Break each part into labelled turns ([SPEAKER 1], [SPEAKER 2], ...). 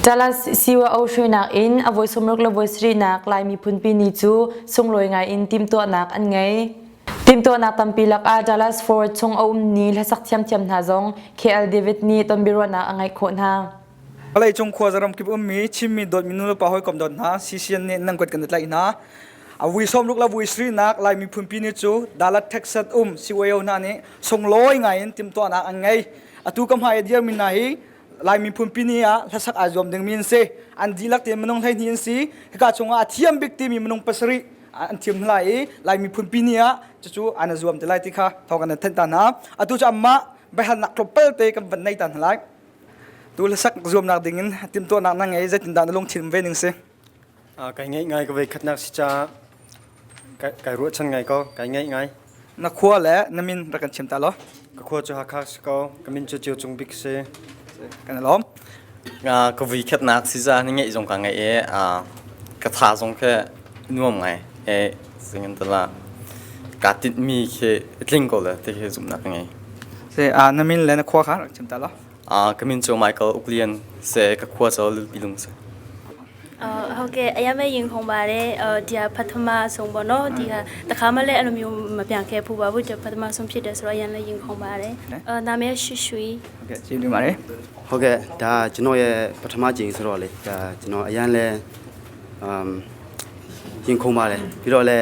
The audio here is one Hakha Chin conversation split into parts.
[SPEAKER 1] Dallas CYO hruainak in a voi 60 le voi sarihnak Lai miphunpi ni cu sunglawi ngai in timhtuahnak an ngei. Timhtuahnak tampi lakah Dallas Fort chung a ummi hlasak thiamthiam hna zong KL David nih tonbiaruahnak a ngeih khawh hna.
[SPEAKER 2] Vawleicung khuaza ramkip ummi Chinmi dawtmi nulepa hawikom dawt hna CCN nih nan kut kan i tlaih hna. A vui 60 le vui sarihnak Lai miphunpi ni cu Dallas, Texas um CYO hna nih sunglawi ngai in timhtuahnak an ngei. Atu ka hmai a dirmi hna hi Lai miphunpi ni ah hlasak aa zuam dingmi an si. An dihlak tein minung 12 an si. Hika chungah a thiam bik timi minung pasarih an thiam hna lai i Lai miphunpi ni ah cucu an i zuam te lai ti kha thawng kan thanh ta hna. Atu cu anmah biahalnak tlawmpal te kan van nei ta hna lai. Tu hlasak zuamnak dingin timhtuahnak na ngei zeitindah na lungthin ve ning si?
[SPEAKER 3] Kai ngaih ngai ka voi khatnak si caah kai ruahchan ngai ko, kai ngaih ngai.
[SPEAKER 2] Na khua le na min rak kan chim ta law.
[SPEAKER 3] Ka khua cu Hakha si ko, ka min cu Cio Cung Bik si.
[SPEAKER 2] Kan i lawm.
[SPEAKER 4] Ka vui khatnak si caah ni ngeih zong ka ngeih i ka tha zong khi nuam ngai. E singin tala kaa tinhmi khi tling ko le ti khi zumhnak ka ngei.
[SPEAKER 2] Si, na min le na khua kha rak chim ta law.
[SPEAKER 4] Ka min cu Michael Uklian se ka khua cu Lulpilung si.
[SPEAKER 5] ဟုတ်ကဲ့အရမဲရင်ခုန်ပါတယ်ဒီဟာပထမဆုံးပေါ့နော်ဒီဟာတခါမှလည်းအဲ့လိုမျိုးမပြန်ခဲ့ဖူးပါဘူးဒီပထမဆုံးဖြစ်တယ်ဆိုတော့အရင်လည်းရင်ခုန်ပါတယ်အာနာမည်ရွှေရွှေ
[SPEAKER 2] ဟုတ်ကဲ့ကျေးဇူးတင်ပါတယ်
[SPEAKER 6] ဟုတ်ကဲ့ဒါကျွန်တော်ရဲ့ပထမကြိမ်ဆိုတော့လေဒါကျွန်တော်အရန်လဲအမ်ရင်ခုန်ပါတယ်ပြီးတော့လဲ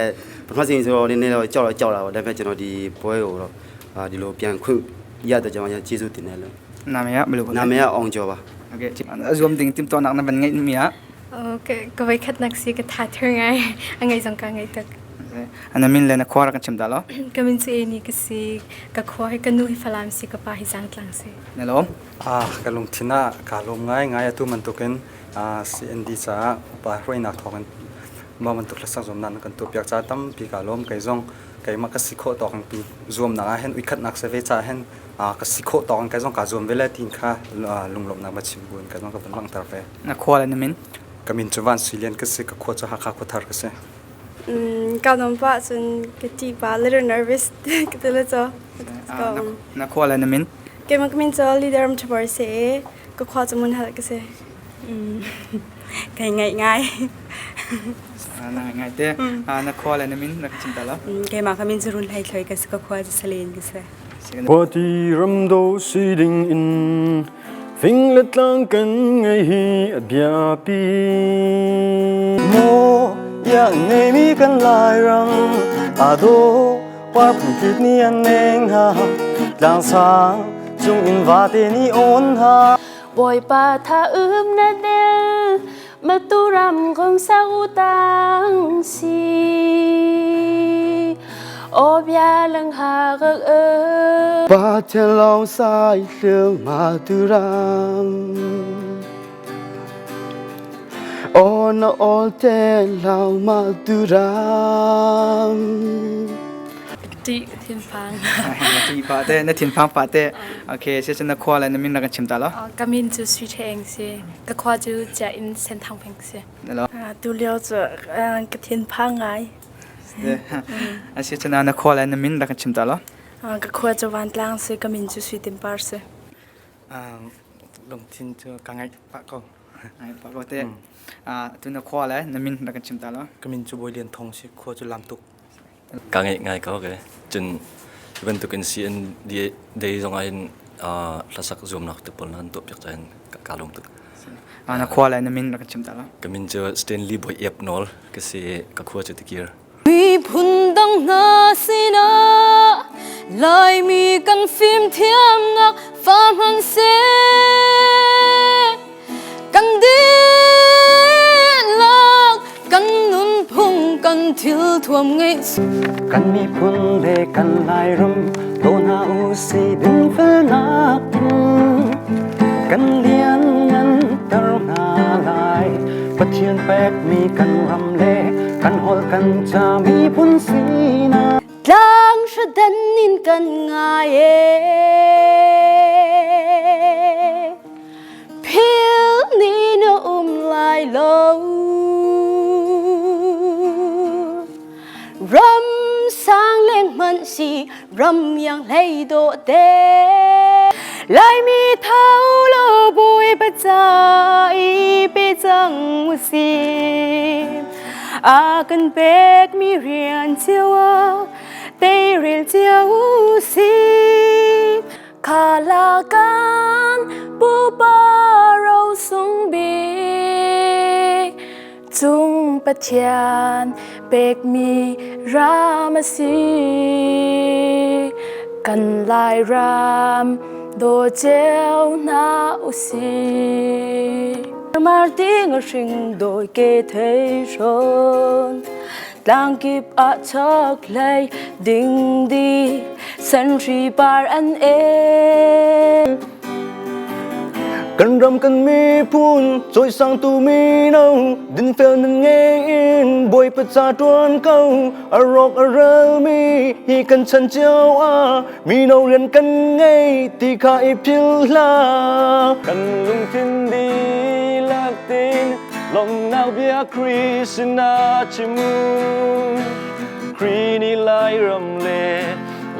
[SPEAKER 6] ပထမကြိမ်ဆိုတော့နည်းနည်းတော့ကြောက်တော့ကြောက်တာပေါ့ဒါပေမဲ့ကျွန်တော်ဒီပွဲကိုတော့အာဒီလိုပြန်ခွင့်ရတဲ့ကျွန်တော်အရန်ကျေးဇူးတင်တယ်လို့
[SPEAKER 2] နာမည်ကဘယ်လို
[SPEAKER 6] နာမည်ကအောင်ကျော်ပါ
[SPEAKER 2] ဟုတ်ကဲ့အဇုံတင်တင်တော့နာဗန်ငိုင်းမီယာ
[SPEAKER 7] Okay, ka voi khatnak si ka tha thur ngai a ngai zong ka ngai tuk.
[SPEAKER 2] နာမင်လည်းနခွာရကန်ချင်တာလော
[SPEAKER 7] Ka min cu Eni ka si, ka khua hi ka nu hi Falam si, ka pa hi Zangtlang si.
[SPEAKER 2] နလော
[SPEAKER 3] Ka lungthin ah kaa lawm ngaingai. Atu bantukin CND caah upa hruainak thawngin mah bantuk hlasak zuamnak na kan tuahpiak caah tampi kaa lawm. Kei zong keimah ka si khawh tawk in zuamnak ah hin uikhatnak si ve caah hin ka si khawh tawk in kei zong kaa zuam ve lai tiin kha lunglawmhnak va chim buin kei zong ka vun langhter ve.
[SPEAKER 2] Na khua le na min?
[SPEAKER 3] Ka min cu Van Sui Lian ka si, ka khua cu Hakha Khuathar ka si.
[SPEAKER 7] Ka nom pa cun ka ṭih pa little nervous ka ti le caw.
[SPEAKER 2] Na khua le na min?
[SPEAKER 7] Keimah ka min cu leader ram ṭhabor si i ka khua cu Munhal ka si.
[SPEAKER 8] Kai ngaih ngai.
[SPEAKER 2] Na ngai te. Na khua le na min na ka chim ta lo.
[SPEAKER 8] Keimah ka min cu Run Hlei Thloi ka si, ka khua cu Salen ka si.
[SPEAKER 9] Khuati ramdo si ding in fing le tlang kan ngei hi a biapi.
[SPEAKER 10] Maw iang ngeimi kan Lairam ado par phunkip ni an neng ha tlang sang cung in vate ni on ha
[SPEAKER 5] Bawipa tha um na del maturam kong sau tang si o bia lang ha gak ơ
[SPEAKER 6] Pa thiên long sai hliang ma tu ram O na ol te lau ma tu ram
[SPEAKER 7] Ṭih thinphang.
[SPEAKER 2] Ṭih pa te na thinphang pa te. Okay, se na khua le na min na kan chim ta lo.
[SPEAKER 7] Ka min cu Sui Ṭheng si. Ka khua cu Chia in Senthang peng si.
[SPEAKER 5] Tu lio cu ka thinphang ngai.
[SPEAKER 2] Asi cun na khua le na min rak kan chim ta lo.
[SPEAKER 5] Ka khua cu Vantlang si, ka min cu Sui Tin Par si.
[SPEAKER 3] Lungthin cu ka ngaih pah ko.
[SPEAKER 2] Ngaih pah ko te. Tu na khua le na min rak kan chim ta lo.
[SPEAKER 3] Ka min cu Bawi Lian Thong si, khua cu Lamtuk.
[SPEAKER 4] Ka ngeih ngai ko ke. Cun hi bantuk in CND day zong ah hin hlasak zuamnak te pawl nan tuah piak cahin ka lawm tuk.
[SPEAKER 2] Na khua le na min rak kan chim ta la.
[SPEAKER 4] Ka min cu Stanley Boy Ep Nawl ka si ka khua cu Tikir.
[SPEAKER 11] Miphun dang hna sinah Laimi kan fimthiamnak fa hmanhseh Kan dihlak kan nunphung kan thilthuam ngeih
[SPEAKER 10] Kan miphun le kan Lairam do hna usih dinfelnak in kan lianngan ter hna lai Pathian pekmi kan ram le kan holh kan ca miphun sinak
[SPEAKER 11] Tlang hradan in kan ngai e Phil ni na um lai lo Ram sang leng hmanh si ram yang hlei dawh te. Laimi tho law Bawipa ca i pe cang usih. A kan pekmi rian cio ah teirel cio usih. Khalakan pupa rosung bik cung Pathian pekmi ram a si. Kan Lairam daw cio hna usih. Marting a hring doi ke thei hrawn Tlangkip ah chokhlei dingdi sanhri par an en.
[SPEAKER 9] Kan ram kan miphun cawisangtu mino dinfel nan ngei in Bawipa ca ṭuan ko a rawk a ralmi hi kan chan cio ah mino rian kan ngei ti kha i philh hlah.
[SPEAKER 12] Kan lungthin dihlak tin lawmhnak bia Khrih sinah chim u. Khrih nih Lairam le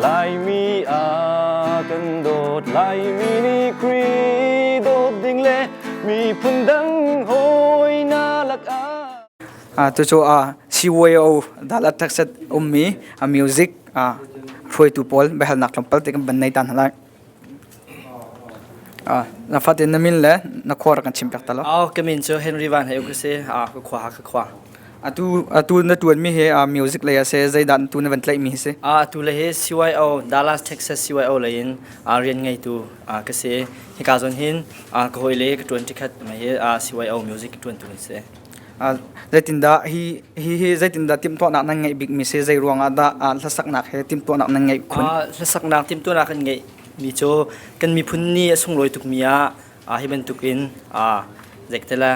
[SPEAKER 12] Laimi a kan dawt. Laimi nih Khrih dawt ding le miphun dang hawi na lakah.
[SPEAKER 2] Cucu CYO Dalat Texas ummi music hruaitu pawl biahalnak tlawmpal te kan van nei ta hna lai. Na fatin na min le na khua rak kan chim piak ta lo.
[SPEAKER 13] Oh, ka min cu Henry Van Hei ka si. Ka khua ka khua.
[SPEAKER 2] Atu atu na tuan mi hi music lei a si zeidah tu na van tlaih mi hi si?
[SPEAKER 13] Atu le hi CYO Dallas Texas CYO lei in rian ngeitu ka si. Hika zawn hin ka hawi le ka tuan tikhat mai hi CYO music ka tuan tu kan si.
[SPEAKER 2] Zeitindah hi hi hi zeitindah timhtuahnak nan ngeih bikmi si zei ruangah dah hlasaknak he timhtuahnak nan ngeih khun?
[SPEAKER 13] Hlasaknak timhtuahnak kan ngeih mi cu kan miphun ni a sunglawi tukmi ah hi bantukin zeiktela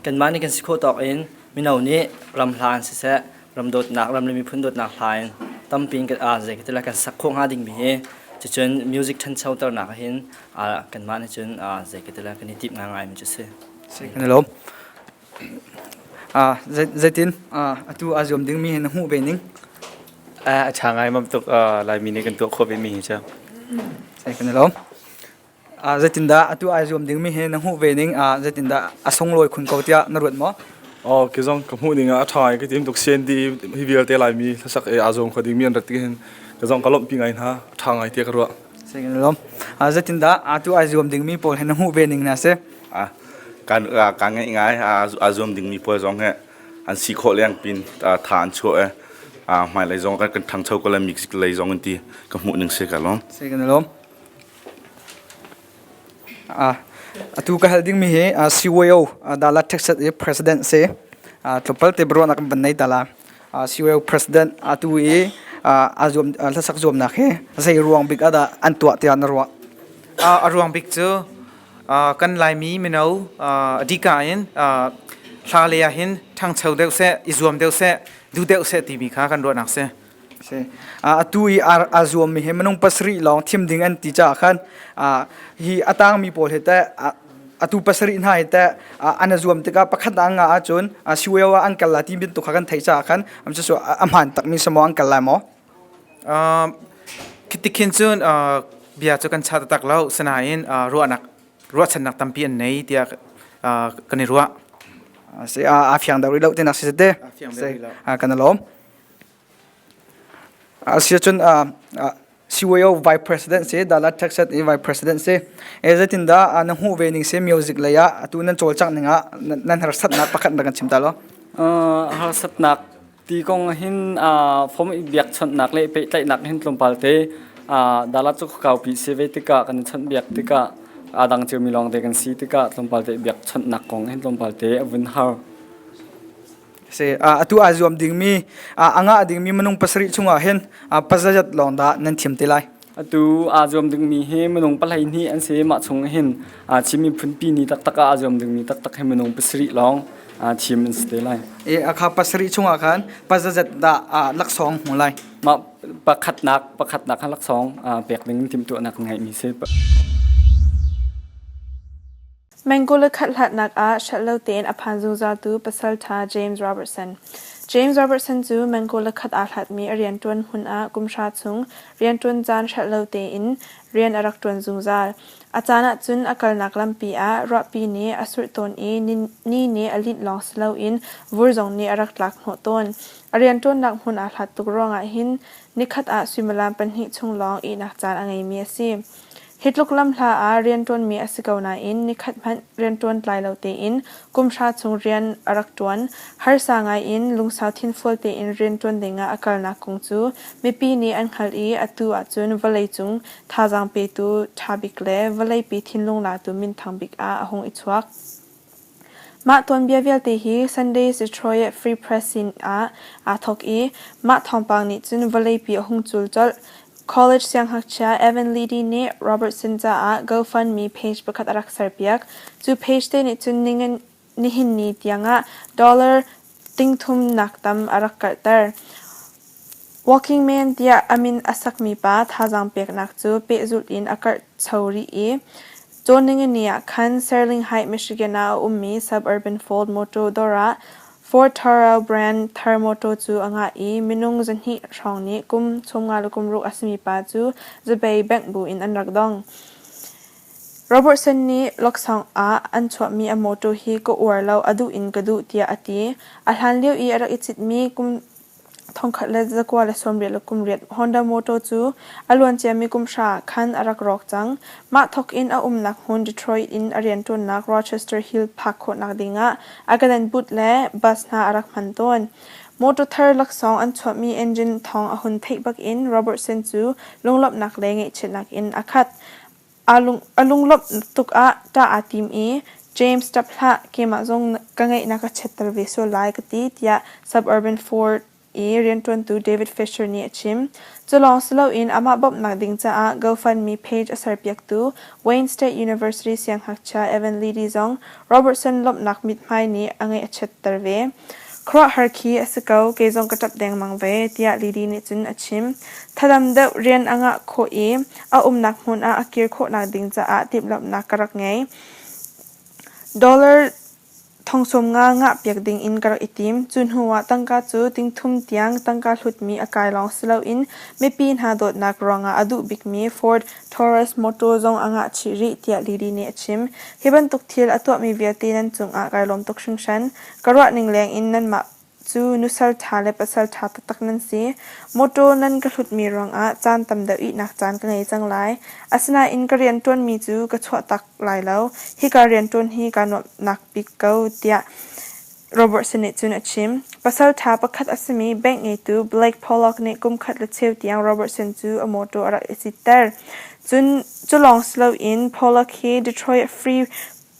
[SPEAKER 13] kanmah nih kan si khawh tawk in mino nih ram hla in siseh ram dawtnak ram le miphun dawtnak hla in tampi in zeiktela kan sak khawh hnga dingmi hi cucun music ṭhanchoternak ah hin kanmah nih cun zeiktela kan i timh ngaingai mi cu a si.
[SPEAKER 2] Kan i lawm. Zeitin atu aa zuam dingmi hi na hmuh ve ning?
[SPEAKER 14] A ṭha ngai mam tuk Laimi nih kan tuah khawh ve mi hi cu.
[SPEAKER 2] Kan i lawm. Zeitindah atu aa zuam dingmi hi na hmuh ve ning? Zeitindah a sunglawi khun ko tiah na ruat maw?
[SPEAKER 15] Oh, ke zong ka hmuh ning ah a ṭha ngai ka tim tuk CND hi vialte Laimi hlasak e aa zuam kho dingmi an rat ti hin ka zong ka lawmhpi ngai hna. A ṭha ngai tiah ka ruah.
[SPEAKER 2] Kan i lawm. Zeitindah atu aa zuam dingmi pawl hi na hmuh ve ning na si?
[SPEAKER 16] Kan ka ngeih ngai aa zuam dingmi pawl zong hi an si khawh leng pin tha an chuah e hmailei zong kan kan ṭhangcho ko lai music lei zong in ti ka hmuh ning si ka lawm.
[SPEAKER 2] Si kan i lawm. Atu ka hal dingmi hi CYO Dalat Texas i president si. Tlawmpal te biaruahnak kan van nei ta la. CYO president atu i aa zuam hlasak zuamnak hi zei ruang bik ah dah an tuah tiah na ruah?
[SPEAKER 17] A ruang bik cu kan Laimi mino adika in hla lei ah hin ṭhangcho deuh seh, i zuam deuh seh, duh deuh seh timi kha kan ruahnak si.
[SPEAKER 2] Si. Atu i aa zuammi hi minung pasarih lawng thim ding an ti caah khan hi a tangmi pawl hi teh atu pasarih hna hi teh an i zuam tikah pakhat ah nga ahcun CYO ah an kal lai ti bantuk kha kan theih caah khan cucu a hmaan takmi si maw an kal lai maw?
[SPEAKER 17] Khitikhin cun bia cu kan cha taktak lo sinain ruahnak ruahchannak tampi an nei tiah kan i ruah.
[SPEAKER 2] Si a fiang deuh rih lo tinak si te. Kan i lawm. Si cun CYO Vice President si Dalat Texas i Vice President si. E zeitindah na hmuh ve ning si music lei ah atu nan cawlcangh ning ah nan harsatnak pakhat na kan chim ta lo.
[SPEAKER 18] Harsatnak Ti kong hin form i biakchawnhnak le pehtlaihnak hin tlawmpal te Dalat cu khuakaupi si ve tikah kan i chawnhbiak tikah aa dang ciomi lawngte kan si tikah tlawmpal te biakchawnhnak kong hin tlawmpal te a vun har.
[SPEAKER 2] Si atu aa zuam dingmi a ngah dingmi minung pasarih chungah hin pazazat lawng dah nan thim te lai.
[SPEAKER 18] Atu aa zuam dingmi hi minung 12 an si. Mah chung hin Chin miphunpi ni taktak ah aa zuam dingmi taktak hi minung pasarih lawng thim an si te lai.
[SPEAKER 2] E akha pasarih chungah khan pazazat dah laksawng hmu lai?
[SPEAKER 18] Mah pakhatnak pakhatnak kha laksawng pek ding timhtuahnak ngeihmi si.
[SPEAKER 19] Mengko le khat hlatnak ah hrelh lo tein a phan zungzaltu pasalṭha James Robertson. James Robertson cu meng 21 aa hlatmi a rianṭuan hmun ah kum hra chung rianṭuan caan hrelh lo tein rian a rak ṭuan zungzal. A caan ahcun a kalnak lampi ah ruahpi nih a surh tawn i ni nih a linh lawng si loin vur zong nih a rak tlak hnawh tawn. A rianṭuannak hmun aa hlat tuk ruangah hin nikhat ah suimilam pahnih chung lawng ihnak caan a ngeimi a si. Hi tluk lamhla ah rianṭuanmi a si ko nain nikhat hmanh rianṭuan tlai lo tein kum hra chung rian a rak ṭuan. Harsa ngai in lungsau thinfual tein rianṭuan dingah a kalnak kong cu mipi nih an hngalh i atu ahcun vawleicung thazaang petu ṭha bik le vawleipi thinlung latu minthang bik ah a hung i chuak. Mah tuanbia vialte hi Sunday's Detroit Free Press sin ah aa thawk i mah thawngpang nih cun vawleipi a hung cul colh. College siangngakchia Evan Leedy nih Robertson caah GoFundMe page pakhat a rak serpiak. Cu page te nih cun nihin ni tiangah dollar tingthum nak tam a rak karhter. Walking Man tiah a min a sakmi pa thazaang peknak cu pehzulh in a karhcho rih i cawn ningani ah khan Sterling Heights, Michigan ah a ummi Suburban Ford mawṭaw dawr ah Ford Taurus brand thar mawṭaw cu a ngah i minung 200 hrawng nih kum 50 le kum ruk a simi pa cu zabei bengh buin an rak dong. Robertson nih laksawng ah an chuahmi a mawṭaw hi ka uar lo, a duh in ka duh tiah a ti. A hlanlio i a rak i citmi kum 1998 Honda Motor cu a luanciami kum hra ah khan a rak rawk cang. Mah thawk in a umnak hmun Detroit in a rianṭuannak Rochester Hill phak khawhnak dingah a kedan boot le bus hna a rak hman tawn. Motor thar laksawng an chuahmi engine thawng a hun theih bakin Robertson cu lunglawmhnak le ngaihchiatnak in a khat. A lunglawmh tuk ah ṭah aa tim i, James ṭap hlah, keimah zong ka ngaih na ka chiatter ve sual lai ka ti, tiah Suburban Ford i rianṭuantu David Fisher nih a chim. Cu lawng si loin amah bawmhnak ding caah GoFundMe page a serpiaktu Wayne State University siangngakchia Evan Leedy zong Robertson lawmhnak mithmai nih a ngaih a chiatter ve. Khuaruahhar khi a si ko, kei zong ka ṭap dengmang ve, tiah Lily nih cun a chim. Thadam deuh rian a ngah khawh i a umnak hmun ah a kir khawhnak ding caah timhlamhnak ka rak ngei. Dollar thong 50 ngahpiak ding in ka rak i tim. Cu hnu ah tangka cu tingthum tiang tangka hlutmi a kai lawng si loin mipi hna dawtnak ruangah a duh bikmi Ford Taurus mawṭaw zong a ngah chih rih, tiah Lily nih a chim. Hi bantuk thil a tuahmi vialte nan cungah kai lawm tuk hringhran. Ka ruahning lengin nanmah cu nusal ṭha le pasal ṭha taktak nan si. Mawṭaw nan ka hlutmi ruangah caan tam deuh ihnak caan ka ngei cang lai. Asinain ka rianṭuanmi cu ka chuahtak lai lo. Hika rianṭuan hi kaa nuamhnak bik ko, tiah Robertson nih cun a chim. Pasal ṭha pakhat a simi bank ngeitu Blake Pollock nih kum khat le cheu tiang Robertson cu a mawṭaw a rak i citter. Cun cu lawng si loin Pollock hi Detroit Free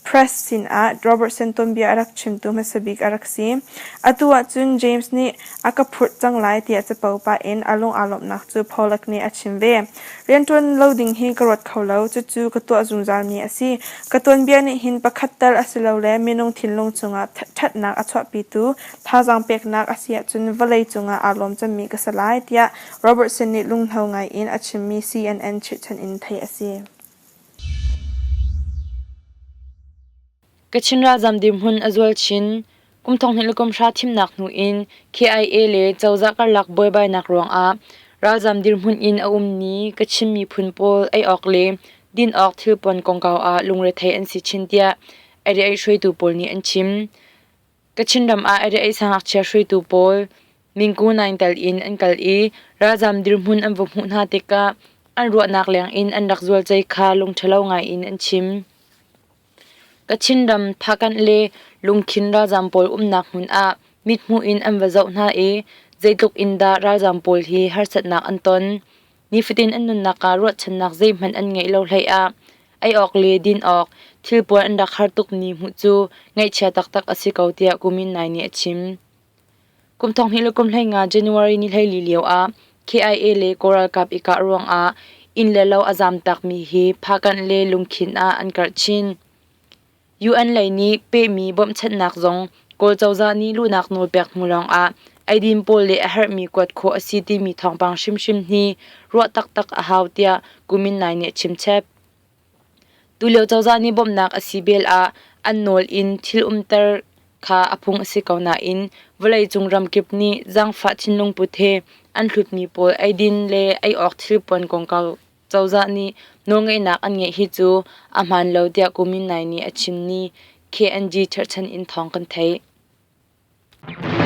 [SPEAKER 19] Press sinah Robertson tuanbia a rak chimtu hmasa bik a rak si. Atu ahcun James nih a ka phurh cang lai tiah capo pah in a lung aa lawmhnak cu Pollock nih a chim ve. Rianṭuan lo ding hi ka ruat kho lo, cucu ka tuah zungzalmi a si. Ka tuanbia nih hin pakhat tal asilole minung thinlung cungah ṭhatnak a chuahpitu thazaang peknak a si ahcun vawlei cungah aa lawm cemmi ka si lai, tiah Robertson nih lunghno ngaiin a chimmi CNN chirhchan in theih a si.
[SPEAKER 1] Kachin ralzam dirhmun a zual chin. Kum 20 le kum hra thimnak hnu in KIA le cozah karlak buaibainak ruangah ralzam dirhmun in a ummi Kachin miphun pawl ei awk le din awk thilpuan kongkau ah lungrethei an si chin tiah ei hruaitu pawl nih an chim. Kachin ram ah ei sangngakchia hruaitu pawl Mingku naing tal in an kal i ralzam dirhmun an va hmuh hna tikah an ruahnak leng in an rak zualcei kha lungṭhalo ngai in an chim. Kachin ram Phakanh le Lungkhin ralzam pawl umnak hmun ah mithmuh in an va zoh hna i zeitluk in dah ralzam pawl hi harsatnak an ton. Nifatin an nunnak ah ruahchannak zeihmanh an ngeih lo hlei ah ei awk le din awk thilpuan an rak har tuk ni hmuh cu ngaihchia taktak a si ko tiah Kumin Nai nih a chim. Kum 2015 January ni 14 lio ah KIA le Kawl ralkap i kah ruangah inn le lo a zamtakmi hi Phakanh le Lungkhin ah an karh chin. UN lei nih pehmi bawmhchanhnak zong Kawl cozah nih luhnak nawl pek hnu lawngah eidin pawl le a herhmi kuat khawh a si timi thawngpang hrimhrim hi ruah taktak a hau tiah Kumin Nai nih a chimchap. Tulio cozah nih bawmhnak a si bel ah an nawl in thil umter. kha a phung a si ko nain vawleicung ramkip nih zaangfah thinlung put he an hlutmi pawl eidin le ei awk thilpuan kongkau cozah nih nawlngeihnak an ngeih hi cu a hmaan lo tiah Kumin Nai nih a chim ni KNG cherhchan in thawng kan theih.